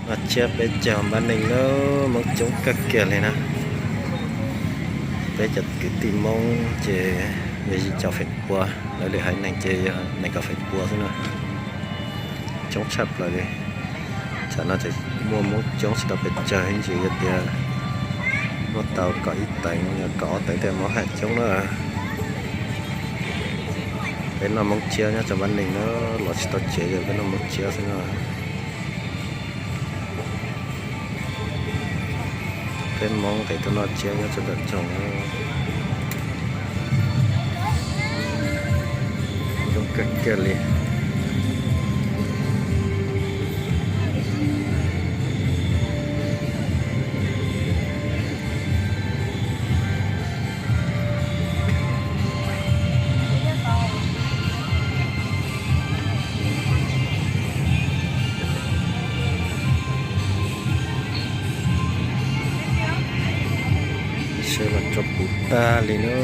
Noj tsiab peb caug npab neej na, Hmoob coob kawg kiag li na. Peb cov kwv tij Hmoob ces yog ib co feem pua, lawv lwm haiv neeg ces yog nees nkaum feem pua xwb na. Coob tshaj plaws li. Tsam no ces muaj Hmoob coob tsis tau pes tsawg, ib ntsis yog tias muaj tau kaum ib teev, kaum ob teev tej Hmoob haj coob na. Peb noj Hmoob tsiab nyob rau npab neej na, los tsis tau tsev ces peb noj Hmoob tsiab xwb na. Peb Hmoob nqis tuaj noj tsiab nyob rau ntawm rooj, coob kawg kiag li. Sawv los tso puv tag li na.